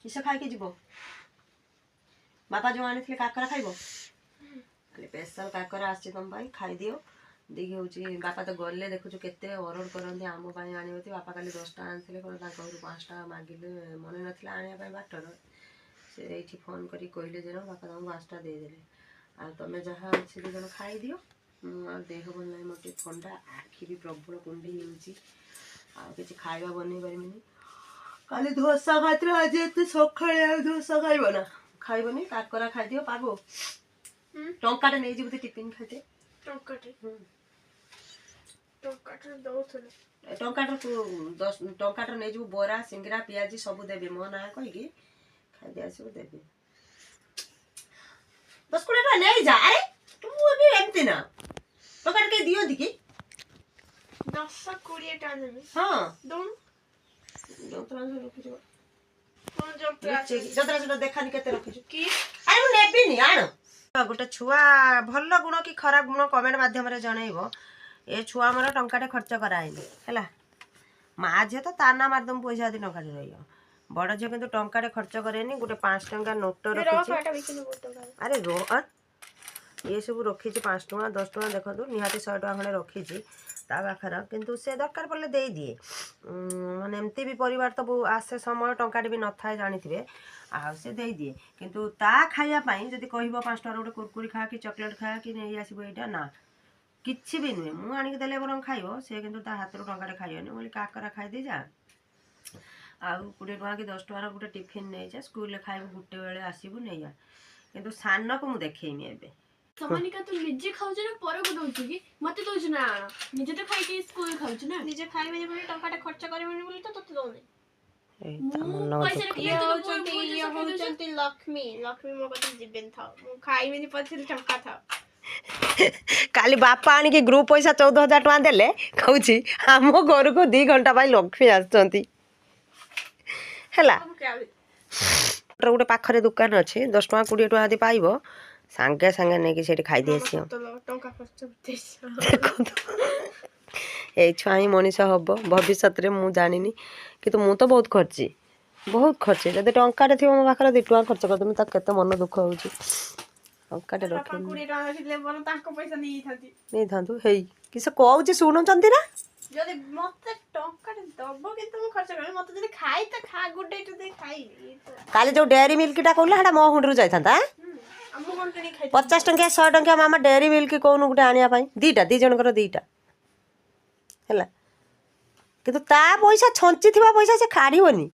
କିସ ଖାଇକି ଯିବ? ବାପା ଯେଉଁ ଆଣିଥିଲେ କାକରା ଖାଇବ? ଖାଲି ସ୍ପେଶାଲ କାକରା ଆସିଛି ତମ ପାଇଁ, ଖାଇଦିଅ। ଦେଇକି ହେଉଛି ବାପା ତ ଗଲେ ଦେଖୁଛୁ କେତେ ଅରଡ଼ କରନ୍ତି ଆମ ପାଇଁ ଆଣିବତି। ବାପା କାଲି 10ଟା ଆଣିଥିଲେ, କ'ଣ ତାଙ୍କ ଘରୁ 5ଟା ମାଗିଲେ, ମନେ ନଥିଲା ଆଣିବା ପାଇଁ ବାଟର। ସେ ଏଇଠି ଫୋନ୍ କରିକି କହିଲେ ଯେ ନା ବାପା ତମକୁ 5ଟା ଦେଇଦେଲେ, ଆଉ ତମେ ଯାହା ଅଛି ଦୁଇ ଜଣ ଖାଇଦିଅ। ମୁଁ ଆଉ ଦେହ ଭଲ ନାହିଁ ମୋର, ଟିକେ ଥଣ୍ଡା, ଆଖି ବି ପ୍ରବଳ କୁଣ୍ଡେଇ ହେଉଛି, ଆଉ କିଛି ଖାଇବା ବନେଇ ପାରିବିନି। କାଲି ଧୋସା ଖାଇଥିଲେ, ଆଜି ଏତେ ସକାଳେ ଆଉ ଧୋସା ଖାଇବ ନା? ଖାଇବନି, କାକରା ଖାଇଦିଅ। ପାଗୁ, ଟଙ୍କାଟେ ନେଇଯିବୁ ତୁ ଟିଫିନ୍ ଖାଇତେ। ଟଙ୍କାଟେ? ଟଙ୍କାଟେ ଦଉଥିଲେ। ଟଙ୍କାଟା 10 ଟଙ୍କାଟା ନେଇଯିବୁ, ବରା ସିଙ୍ଗଡ଼ା ପିଆଜି ସବୁ ଦେବେ, ମୋ ନାଁ କହିକି ଖାଇଦେଇ ଆସିବୁ, ଦେବେ। 10-20 ଟଙ୍କା ନେଇଯା। ଆରେ ତୁ ଏବେ ଏମିତି ନା, ଟଙ୍କାଟା କେହି ଦିଅନ୍ତି କି? 10-20 ଟଙ୍କା ଦେବି? ହଁ। ଦଉନୁ। ଯନ୍ତ୍ରାଂଶ ରଖିଛୁ। କଣ ଯନ୍ତ୍ର? ଲୁଚେଇକି ଯନ୍ତ୍ରାଂଶଟା ଦେଖାନି, କେତେ ରଖିଛୁ। କି? ଆରେ ମୁଁ ନେବିନି, ଆଣ। ଗୋଟେ ଛୁଆ ଭଲ ଗୁଣ କି ଖରାପ ଗୁଣ କମେଣ୍ଟ ମାଧ୍ୟମରେ ଜଣେଇବ। ଏ ଛୁଆ ଆମର ଟଙ୍କାଟେ ଖର୍ଚ୍ଚ କରାହେଇନି ହେଲା। ମା ଝିଅ ତ ତା ନା ମାରିଦମ ପଇସା ଯଦି ଟଙ୍କାଟେ ରହିବ। ବଡ଼ ଝିଅ କିନ୍ତୁ ଟଙ୍କାଟେ ଖର୍ଚ୍ଚ କରେନି, ଗୋଟେ 5 ଟଙ୍କା ନୋଟ ରଖିଛି। ରଖ, ଏଟା ବିକିଲେ ବହୁତ ଟଙ୍କା। ଆରେ ରୋ ଆ। ଏସବୁ ରଖିଛି 5 ଟଙ୍କା, 10 ଟଙ୍କା, ଦେଖନ୍ତୁ ନିହାତି 100 ଟଙ୍କା ଖଣ୍ଡେ ରଖିଛି ତା ପାଖରେ। କିନ୍ତୁ ସେ ଦରକାର ପଡ଼ିଲେ ଦେଇଦିଏ। ମାନେ ଏମିତି ବି ପରିବାର ତ ଆସେ ସମୟ ଟଙ୍କାଟେ ବି ନଥାଏ, ଜାଣିଥିବେ, ଆଉ ସେ ଦେଇଦିଏ। କିନ୍ତୁ ତା ଖାଇବା ପାଇଁ ଯଦି କହିବ 5 ଟଙ୍କାର ଗୋଟେ କୁରକୁରି ଖା କି ଚକୋଲେଟ୍ ଖା କି ନେଇ ଆସିବ ଏଇଟା, ନା କିଛି ବି ନୁହେଁ। ମୁଁ ଆଣିକି ଦେଲେ ବରଂ ଖାଇବ ସେ, କିନ୍ତୁ ତା ହାତରୁ ଟଙ୍କାଟେ ଖାଇବନି। ମୁଁ କହିଲି କାକରା ଖାଇଦେଇ ଯା, ଆଉ 20 ଟଙ୍କା କି 10 ଟଙ୍କାର ଗୋଟେ ଟିଫିନ୍ ନେଇଯା, ସ୍କୁଲରେ ଖାଇବୁ, ଗୋଟେ ବେଳେ ଆସିବୁ ନେଇଯା। କିନ୍ତୁ ସାନକୁ ମୁଁ ଦେଖେଇନି ଏବେ। ସମାନିକା, ତୁ ନିଜେ ଖାଉଛୁ ନା ପରକୁ ଦଉଛୁ କି? ମତେ ଦଉଛୁ ନା ଆଣ, ନିଜେ ତ ଖାଇକି ସ୍କୁଲ ଖାଉଛୁ ନା। ନିଜେ ଖାଇବେନି ବୋଲି, ଟଙ୍କାଟେ ଖର୍ଚ୍ଚ କରିବେନି ବୋଲି ତ ତୋତେ ଦଉନି। ମୁଁ ପଇସା ରଖିଲେ ଇଏ ତୋତେ ହଉଛନ୍ତି ପୁଅ ଇଏ ପଇସା ଦଉଛୁ। ହଉଛନ୍ତି ଲକ୍ଷ୍ମୀ। ଲକ୍ଷ୍ମୀ ମୋ କତିକି ଯିବେନି, ଥାଉ, ମୁଁ ଖାଇବିନି ପଛରେ, ଟଙ୍କା ଥାଉ। କାଲି ବାପା ଆଣିକି ଗ୍ରୁପ୍ ପଇସା 14,000 ଟଙ୍କା ଦେଲେ, କହୁଛି ଆମ ଘରକୁ 2 ଘଣ୍ଟା ପାଇଁ ଲକ୍ଷ୍ମୀ ଆସୁଛନ୍ତି ହେଲା। ମୁଁ ଖାଇବି। ଗୋଟେ ପାଖରେ ଦୋକାନ ଅଛି, 10 ଟଙ୍କା 20 ଟଙ୍କା ଯଦି ପାଇବ ସାଙ୍ଗେ ସାଙ୍ଗେ ନେଇକି ସେଇଠି ଖାଇଦେଇ ଆସିବ। ଟଙ୍କା ଖର୍ଚ୍ଚ କରିଦେଇଛି। ଦେଖନ୍ତୁ, ଏଇ ଛୁଆ ହିଁ ମଣିଷ ହବ ଭବିଷ୍ୟତରେ, ମୁଁ ଜାଣିନି, କିନ୍ତୁ ମୁଁ ତ ବହୁତ ଖର୍ଚ୍ଚି, ବହୁତ ଖର୍ଚ୍ଚି। ଯଦି ଟଙ୍କାଟେ ଥିବ ମୋ ପାଖରେ, 2 ଟଙ୍କା ଖର୍ଚ୍ଚ କରିଦେବି, ତାକୁ କେତେ ମନ ଦୁଃଖ ହେଉଛି। ଟଙ୍କାଟେ ବାପା ରଖିନି। 20 ଟଙ୍କା ରଖିଥିଲେ ବରଂ ତାଙ୍କ ପଇସା ନେଇଯାଇଥାନ୍ତି। ନେଇଥାନ୍ତୁ। ହେଇ କି ସେ କହୁଛି, ଶୁଣୁଛନ୍ତି ନା? ଯଦି ମତେ ଟଙ୍କାଟେ ଦବ କିନ୍ତୁ ମୁଁ ଖର୍ଚ୍ଚ କରିବି। ମତେ ଯଦି ଖାଇ ତ ଖା, ଗୋଟେ ଦେଇ ଖାଇବି ତ। କାଲି ଯୋଉ ଡେୟାରୀ ମିଲ୍କଟା କହିଲା, ସେଟା ମୋ ହୁଣ୍ଡିରୁ ଯାଇଥାନ୍ତା ଆଁ? ଆଉ ମୁଁ କଣ କିଣିକି ଖାଇଥାନ୍ତି? 50 ଟଙ୍କିଆ 100 ଟଙ୍କିଆ ମାମା ଡେୟାରୀ ମିଲ୍କ କହୁନୁ ଗୋଟେ ଆଣିବା ପାଇଁ, 2ଟା, 2 ଜଣଙ୍କର 2ଟା ହେଲା। କିନ୍ତୁ ତା ପଇସା, ଛଞ୍ଚିଥିବା ପଇସା ସେ କାଢ଼ିବନି।